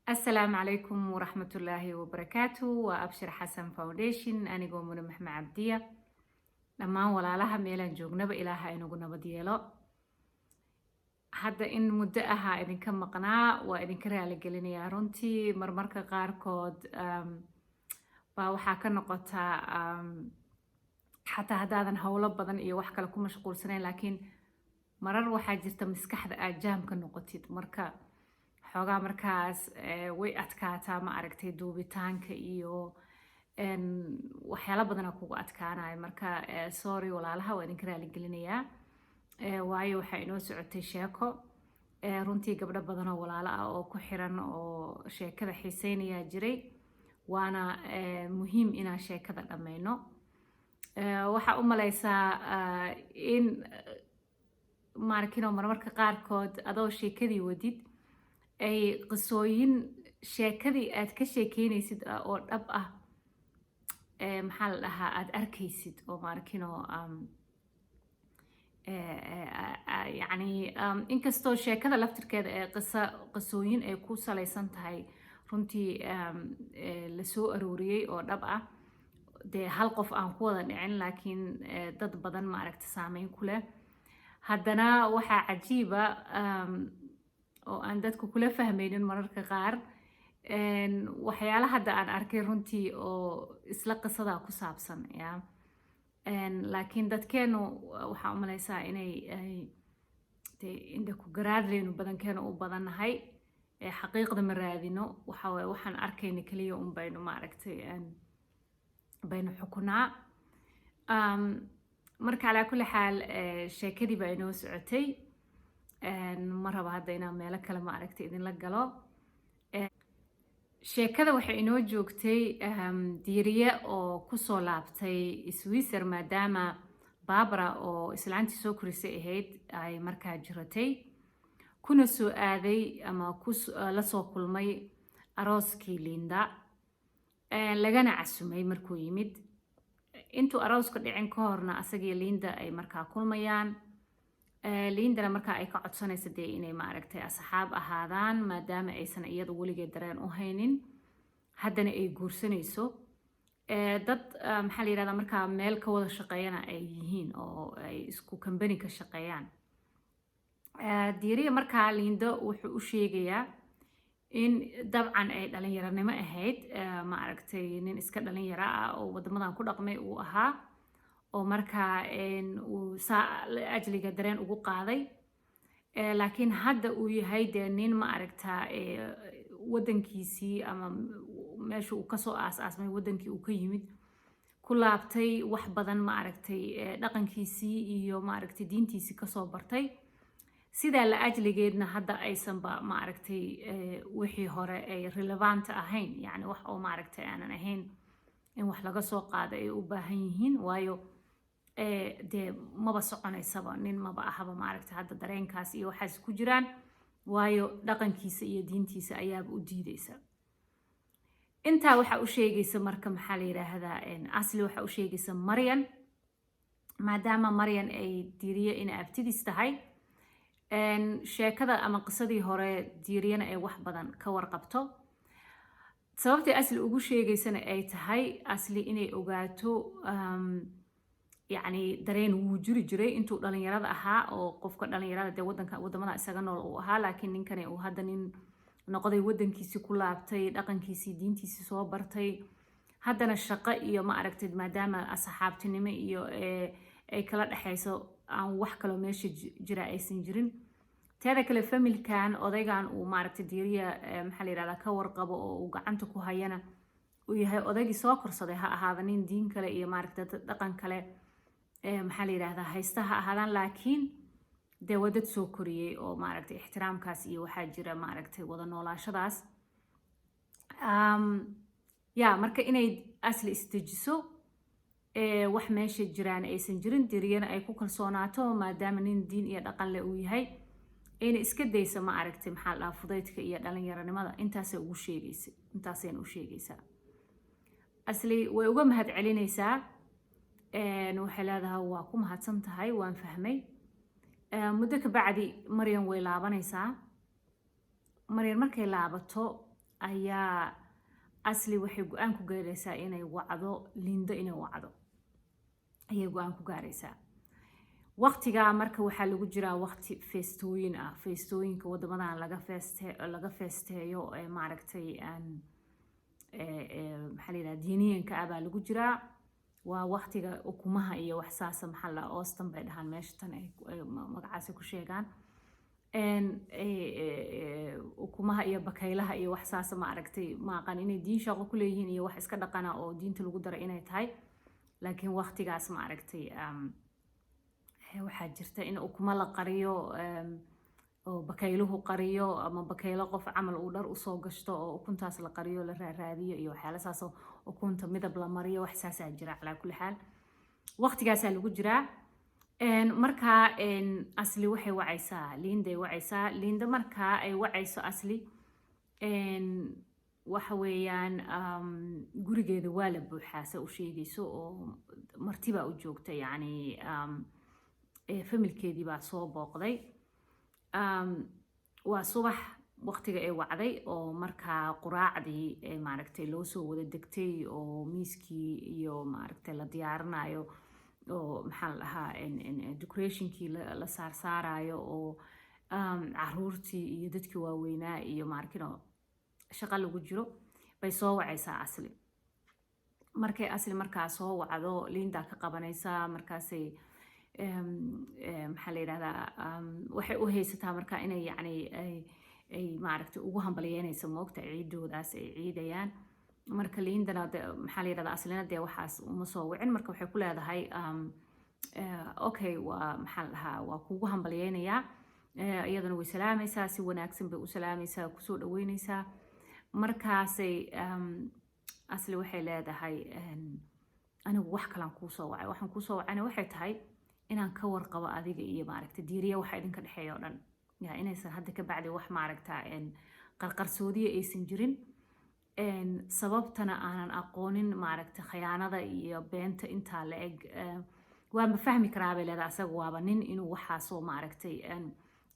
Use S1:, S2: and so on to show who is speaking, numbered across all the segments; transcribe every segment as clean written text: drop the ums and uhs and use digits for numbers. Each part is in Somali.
S1: Asalaamu calaykum waraxmatullaahi wabarakaatu. Waa Abshir Xasan Foundation, anigoo Mune Maxmed Cabdiya. Dhammaan walaalaha meelaan joognaba, Ilaaha inagu nabad yeelo. Hadda in muddo ahaa idinka maqnaa, waa idinka raaligelinayaa runtii. Marmarka qaarkood baa waxaa ka noqotaa, xataa haddaadan howlo badan iyo wax kale ku mashquulsanayn, laakiin marar waxaa jirta maskaxda aad jaam ka noqotid. Marka xoogaa markaas way adkaataa, ma aragtay, duubitaanka iyo waxyaalo badanaa kugu adkaanaya. Marka sorry walaalaha, waa idinka raaligelinayaa, waayo waxaa inoo socotay sheeko. Runtii gabdho badan oo walaalo ah oo ku xiran oo sheekada xiiseynayaa jiray, waana muhiim inaan sheekada dhammayno. Waxaa u maleysaa in maarkino marmarka qaarkood adoo sheekadii wadid ay qisooyin sheekadii aad ka sheekeynaysid oo dhab ah, maxaa la dhahaa, aada arkaysid oo maarkino, yacni inkastoo sheekada laftirkeeda ee qisa qisooyin ay ku salaysan tahay, runtii lasoo arooriyey oo dhab ah, dee hal qof aan ku wada dhicin, laakiin dad badan, maaragta, saameyn ku leh, haddana waxaa cajiiba oo aan dadku kula fahmaynin mararka qaar waxyaala hadda aan arkay runtii oo isla qisadaa ku saabsan ya. Laakiin dadkeenu waxaa u maleysaa inay dee indha ku garaadleynu badankeenu u badannahay, xaqiiqda ma raadino. Waxa waye, waxaan arkayna keliya un baynu, maaragtay, baynu xukunaa. Marka calaa kulli xaal, sheekadii baa inoo socotay. Ma rabo hadda inaan meelo kale, ma aragtay, idinla galo. Sheekada waxay inoo joogtay Diiriye oo kusoo laabtay Swisser, maadaama Barbara oo islaantii soo korisay ahayd ay markaa jiratay, kuna soo aaday ama lasoo kulmay arooskii Linda, lagana casumay. Markuu yimid, intuu arooska dhicin ka horna, asagii Linda ay markaa kulmayaan. Lindana markaa ay ka codsanaysa dee inay, maaragtay, asxaab ahaadaan, maadaama aysan iyadu weligeed dareen u haynin, haddana ay guursanayso, dad, maxaa la yihahdaa, markaa meel ka wada shaqeeyana ay yihiin oo ay isku company ka shaqeeyaan. Diiriya markaa Lindo wuxuu u sheegayaa in dabcan ay dhalinyaranimo ahayd, maaragtay, nin iska dhalinyaro ah oo wadamadan ku dhaqmay uu ahaa, oo markaa uu saa ajliga dareen ugu qaaday, laakiin hadda uu yahay dee nin, ma aragtaa, wadankiisii ama meesha uu kasoo aas-aasmay, wadankii uu ka yimid ku laabtay, wax badan, ma aragtay, dhaqankiisii iyo, maaragtay, diintiisii kasoo bartay. Sidaa la ajligeedna hadda aysanba, maaragtay, wixii hore ay relevant ahayn, yacni wax oo, maaragtay, aanan ahayn in wax laga soo qaado ay u baahan yihiin, waayo dee maba soconaysaba, nin maba ahaba, maaragtay, hadda dareenkaas iyo waxaas ku jiraan, waayo dhaqankiisa iyo diintiisa ayaaba u diideysa. Intaa waxaa u sheegaysa marka, maxaa la yidhaahdaa, Asli waxaa u sheegaysa Maryan, maadaama Maryan ay Diiriye inay abtidiis tahay, sheekada ama qisadii hore Diiriyana ay wax badan ka warqabto. Sababtay Asli ugu sheegaysana ay tahay Asli inay ogaato, yacni dareen wuu jiri jiray intuu dhalinyarada ahaa, oo qofka dhalinyarada dee wadanka wadamada isaga nool uu ahaa, laakiin ninkani uu hadda nin noqday, wadankiisii ku laabtay, dhaqankiisii, diintiisii soo bartay, haddana shaqo iyo, ma aragtid, maadaama asxaabtinimo iyo ay kala dhexayso, aan wax kaloo meesha jira aysan jirin. Teeda kale, familkan odaygan uu, maaragtay, Diiriya, maxaa la yihahdaa, ka warqabo oo uu gacanta ku hayana uu yahay odaygii soo korsaday, ha ahaada nin diin kale iyo, maaragtay, dhaqan kale, maxaa la yidhahdaa, haysta ha ahaadaan, laakiin dee waa dad soo koriyey oo, maaragtay, ixtiraamkaas iyo waxaa jira, maaragtay, wada noolaashadaas ya. Marka inay Asli isdejiso, wax meesha jiraan aysan jirin, Diiriyana ay ku kalsoonaato, maadaama nin diin iyo dhaqan leh uu yahay, ayna iska dayso, ma aragtay, maxaa la dhahaa, fudaydka iyo dhalinyaranimada. Intaasay ugu sheegaysa, intaasayna u sheegaysaa. Asli way uga mahad celinaysaa, waxay leedahay waa ku mahadsan tahay, waan fahmay. Muddo ka bacdi Maryan way laabanaysaa. Maryan markay laabato, Ayaa Asli waxay go-aan ku gaaraysaa inay wacdo Lindo. Inay wacdo ayay go-aan ku gaaraysaa. Waqtigaa marka waxaa lagu jiraa waqti feestooyin ah, feestooyinka wadamadan laga feesteeyo ee maaragtay, maxaa la yidhaha, diiniyanka ah baa lagu jiraa. Waa waqtiga ukumaha iyo wax saasa, maxaa la, Ostern bay dhahaan meesha tan, ay magacaasi ku sheegaan, ukumaha iyo bakaylaha iyo wax saasa. Ma aragtay, ma aqaan inay diin shaqo ku leeyihiin iyo wax iska dhaqana oo diinta lagu daray inay tahay, laakiin waqtigaas, ma aragtay, waxaa jirta in ukuma la qariyo oo bakayluhu qariyo ama bakaylo qof camal uu dhar usoo gashto oo ukuntaas la qariyo, la raaraadiyo iyo waxyaala saas oo ukunta midab la mariyo, wax saasaa jira. Calaa kulli xaal, waqtigaasaa lagu jiraa. Markaa Asli waxay wacaysaa Linday wacaysaa. Linda markaa ay wacayso Asli, waxa weeyaan gurigeeda waa la buuxaa, se u sheegayso, oo martibaa u joogta, yacni familkeedii baa soo booqday. Waa subax waqtiga ay wacday oo markaa quraacdii, maaragtay, loo soo wada degtay oo miiskii iyo, maaragtay, la diyaarinayo oo, maxaa la dhahaa, decorationkii la saarsaarayo oo caruurtii iyo dadkii waaweynaa iyo, maarkino, shaqo lagu jiro bay soo wacaysaa Asli. Markay Asli markaa soo wacdo, Linda ka qabanaysaa. Markaasay, maxaa la yidhahdaa, waxay u haysataa marka inay, yacni, ay, maaragtay, ugu hambalyeynayso, moogta, ciidoodaas ay ciidayaan. Marka Lindana, maxaa la yidhahdaa, Aslina dee waxaas uma soo wicin. Marka waxay ku leedahay, "Okay, waa, maxaa la dhahaa, waa kugu hambalyeynayaa." Iyaduna way salaamaysaa, si wanaagsan bay u salaamaysaa, kusoo dhaweynaysaa. Markaasay Asli waxay leedahay, "Anigu wax kalaan kuusoo wacay. Waxaan kuusoo wacayna waxay tahay inaan ka warqabo adiga iyo, maaragta, Diiriya waxa idinka dhexeeya oo dhan, ya inaysan hadda ka bacdi wax, maaragta, qarqarsoodiya aysan jirin. Sababtana aanan aqoonin, maaragta, khayaanada iyo beenta intaa la eg. Waanba fahmi karaa," bay leedahay, "asaga waaba nin inuu waxaasoo, maaragtay,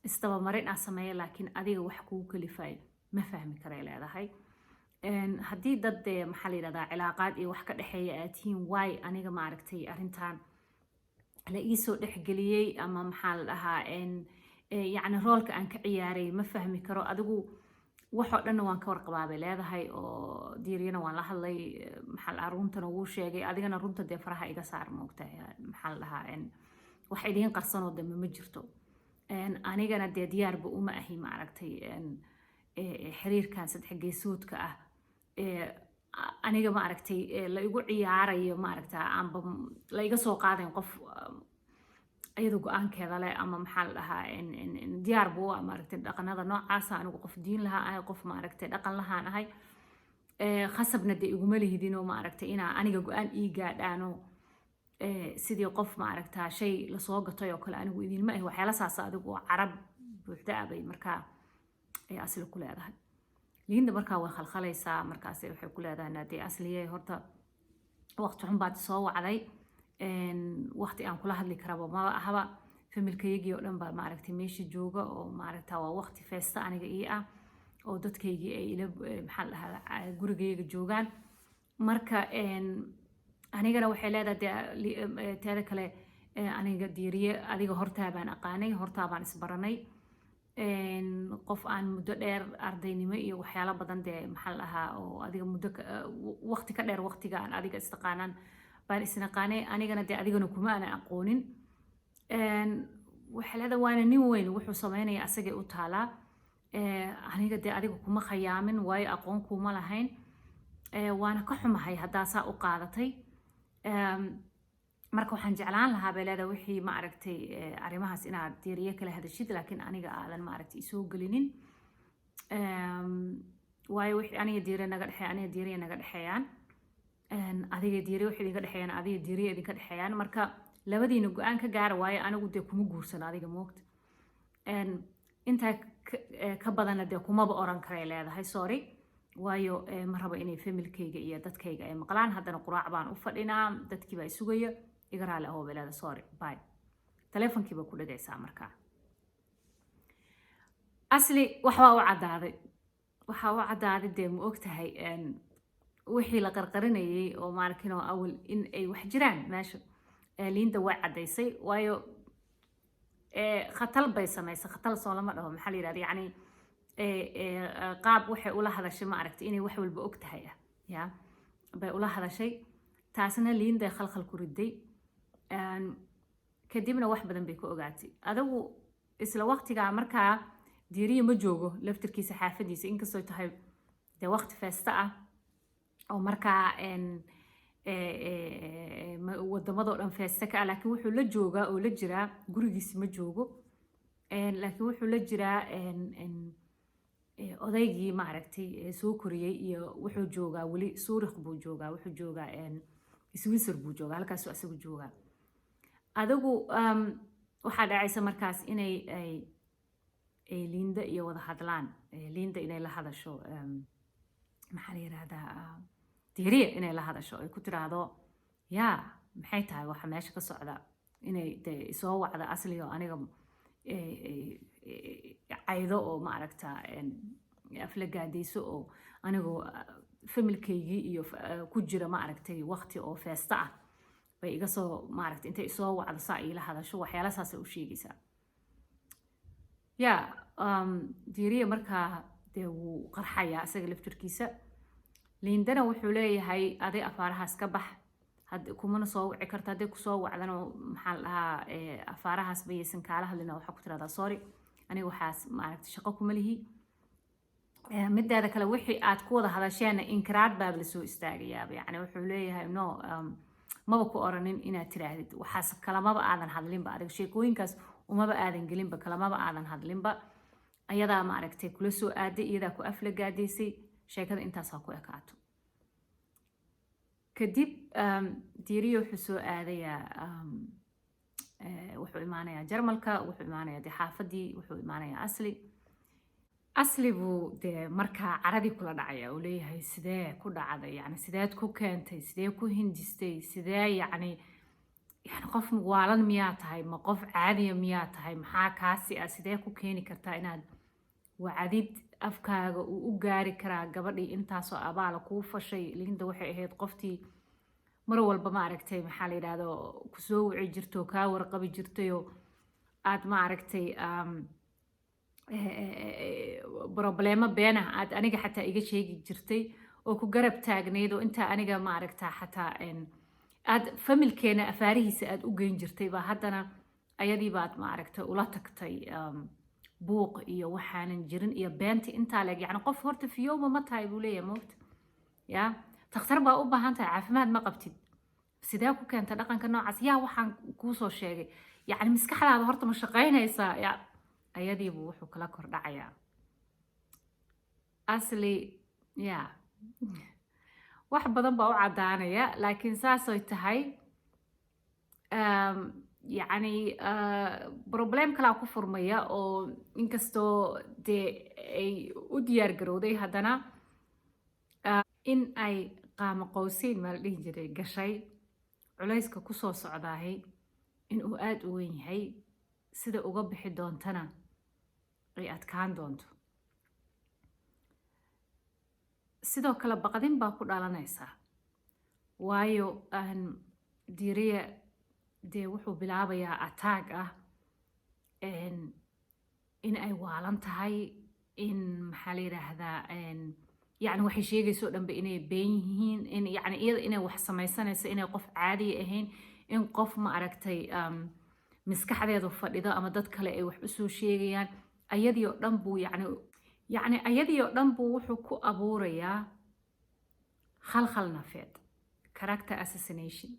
S1: isdabamarin ah sameeya, laakiin adiga wax kugu kalifayo ma fahmi karay," leedahay. "Haddii dad dee, maxaa la yidhahdaa, cilaaqaad iyo wax ka dhexeeya aad tihiin, waay aniga, maaragtay, arrintan la iisoo dhexgeliyey ama, maxaa la dhahaa, yacni roolka aan ka ciyaaray ma fahmi karo. Adigu waxoo dhanna waan ka warqabaa," bay leedahay, "oo Diiriyana waan la hadlay, maxaa la dhahaa, runtana wuu sheegay. Adigana runta dee faraha iga saar, moogtahay, maxaa la dhahaa, wax idiin qarsanoo dambe ma jirto. Anigana dee diyaarba uma ahi, maaragtay, xiriirkan saddex geesoodka ah aniga, maaragtay, la igu ciyaarayo, maaragta, aanba la iga soo qaadayn qof iyada go-aankeeda leh ama, maxaa la dhahaa, diyaar buu ah, maaragtay, dhaqanada noocaasa. Anigu qof diin lahaa ahay, qof, maaragtay, dhaqan lahaan ahay. Khasabna dee iguma lihidinoo, maaragtay, inaa aniga go-aan ii gaadhaano sidii qof, maaragta, shay lasoo gatay oo kale anigu idinma ahi." Waxyaala saas adigu oo carab buuxda ah bay markaa Asli ku leedahay. Liinda markaa way khalkhalaysaa. Markaas waxay ku leedahay, "Naadee Asliye, horta waqti xun baad soo wacday, waqti aan kula hadli karaba maba ahaba. Familkaygii oo dhan baa, maaragtay, meesha jooga oo, maaragta, waa waqti feesta aniga ii ah oo dadkaygii ay ila, maxaa la dhahaa, gurigayga joogaan." Marka anigana waxay leedahay dee, teeda kale, aniga Diiriye adiga hortaa baan aqaanay, hortaa baan isbaranay. Qof aan muddo dheer ardaynimo iyo waxyaalo badan dee, maxaa la dhahaa, oo adiga muddo waqti ka dheer waqtiga aan adiga istaqaanaan baan isnaqaanay. Anigana dee adigana kuma aanan aqoonin." Waxay leedahay, "Waana nin weyn, wuxuu sameynaya asagay u taalaa. Aniga dee adiga kuma khayaamin, waayo aqoon kuma lahayn. Waana ka xumahay haddaa saa u qaadatay. Marka waxaan jeclaan lahaa," bay leedahay, "wixii, maaragtay, arrimahaas inaad Diiriye kala hadashid, laakiin aniga aadan, maaragtay, isoo gelinin, waayo wixii aniga Diiriye naga dhexeeya aniga Diiriye naga dhexeeyaan, adiga Diiriye wixii idinka dhexeeyaan adiga Diiriye idinka dhexeeyaan. Marka labadiina go-aan ka gaara, waayo anigu dee kuma guursano adiga, moogta. Intaa ka badanna dee kumaba oran karay," leedahay, "sorry, waayo ma rabo inay familkayga iyo dadkayga ay maqlaan. Haddana quraac baan u fadhinaa, dadkii baa isugaya. Iga raali ahow," bay leedahay, "sorry, bye." Taleefonkii baa ku dhagaysaa. Markaa Asli waxbaa u caddaaday. Waxaa u caddaaday, dee ma og tahay, wixii la qarqarinayay oo maarkinoo awal in ay wax jiraan meesha. Liinda way caddaysay, waayo khatal bay samaysay. Khatal soo lama dhaho, maxaa la yidhahda, yacni qaab waxay ula hadashay, ma aragtay, inay wax walba og tahay ah ya bay ula hadashay. Taasna Liinday khalkhal ku riday. Kadibna wax badan bay ku ogaatay. Adigu isla waqtigaa markaa Diiriya ma joogo laftirkiisa xaafadiisa, inkastoo tahay dee waqti feesta ah oo markaa wadamadoo dhan feesta ka ah, laakiin wuxuu la joogaa oo la jiraa, gurigiisi ma joogo, laakiin wuxuu la jiraa odaygii, maaragtay, soo koriyey, iyo wuxuu joogaa weli Zurich buu joogaa, wuxuu joogaa Swisser buu joogaa, halkaasuu isagu joogaa. Adigu waxaa dhacaysa markaas inay ay Liinda iyo wada hadlaan, Liinda inay la hadasho, maxaa la yirahdaa, Diiriya inay la hadasho, ay ku tiraahdo, "Yaa, maxay tahay waxa meesha ka socda?" Inay de soo wacda Asli oo aniga caydo oo, maaragta, aflagaadayso, oo anigoo familkaygii iyo ku jira, maaragtay, waqti oo feesta ah bay iga soo, maaragtay, intay isoo wacdo saa iila hadasho. Waxyaala saasay u sheegaysaa. Ya, Diiriya markaa dee wuu qarxayaa isaga laftirkiisa. Liindana wuxuu leeyahay, "Aday afaarahaas ka bax, kumana soo wici karto. Hadday kusoo wacdana, maxaa la dhahaa, afaarahaas bayaysan kaala hadlin. Waxaa ku tirahdaa, 'Sorry, aniga waxaas, maaragtay, shaqo kuma lihi.' Mideeda kale, wixii aad ku wada hadasheena inkiraad baaba lasoo istaagayaaba." Yacni wuxuu leeyahay, "No, maba ku oranin inaad tiraahdid waxaas, kalamaba aadan hadlinba adiga, sheekooyinkaas umaba aadan gelinba, kalamaba aadan hadlinba. Ayadaa, maaragtay, kula soo aaday, iyadaa ku aflagaadaysay. Sheekada intaas ha ku ekaato." Kadib Diiriyo wuxuu soo aadayaa, wuxuu imaanayaa Jarmalka, wuxuu imaanayaa dee xaafadii, wuxuu imaanayaa Asli. Asli buu dee markaa caradii kula dhacaya, uu leeyahay, "Sidee ku dhacday? Yani sideed ku keentay? Sidee ku hindistay? Sidee yani qof waalan miyaa tahay? Ma qof caadiya miyaa tahay? Maxaa kaasi ah? Sidee ku keeni kartaa inaad wacdid? Afkaaga uu u gaari karaa gabadhii intaasoo abaala kuu fashay?" Linda waxay ahayd qoftii mar walba, maaragtay, maxaa la yidhahdo, kusoo wici jirto, kaa warqabi jirtayoo aad, maaragtay, problemo beenah aad aniga xataa iga sheegi jirtay oo ku garab taagnayd, oo intaa aniga, maaragta, xataa aad familkeena afaarihiisa aad u geyn jirtay baa haddana ayadii baad, maaragtay, ula tagtay buuq iyo waxaanan jirin iyo beenta intaa leeg. Yani qof horta fiyowma ma tahay," buu leeyahay. "Moogta ya takhtar baa u baahan tahay, caafimaad ma qabtid. Sidee ku keenta dhaqanka noocaas? Yaa waxaan kuusoo sheegay? Yacni maskaxdaada horta ma shaqaynaysaa?" Ya, ayadiibuu wuxuu kala kordhacayaa Asli. Ya, wax badan baa u caddaanaya, laakiin saasay tahay, yacni problem kalaa ku furmaya, oo inkastoo dee ay u diyaar garowday, haddana in ay qaama qowseyn, maa la dhihi jiray, gashay. Culayska kusoo socdaahay in uu aada u weyn yahay, sida uga bixi doontana ay adkaan doonto. Sidoo kale baqdin baa ku dhalanaysaa, waayo Diiriya dee wuxuu bilaabayaa attack ah in ay waalan tahay, in, maxaa la yidhaahdaa, yacni waxay sheegayso o dhanba inay been yihiin, in yacni iyada inay wax samaysanayso, inay qof caadiya ahayn, in qof, ma aragtay, maskaxdeedu fadhido ama dad kale ay wax usoo sheegayaan. Ayadii oo dhan buu yacni ayadii oo dhan buu wuxuu ku abuurayaa khalkhal nafeed, character assassination.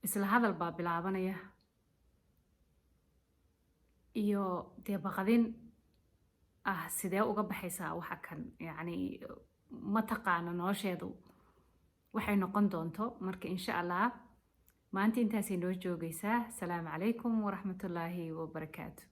S1: Isla hadal baa bilaabanaya iyo dee baqdin ah, sidee uga baxaysaa waxa kan? Yacni ma taqaano nolosheedu waxay noqon doonto. Marka insha Allah maanta intaasay noo joogaysaa. Asalaamu calaykum waraxmatullaahi wabarakaatu.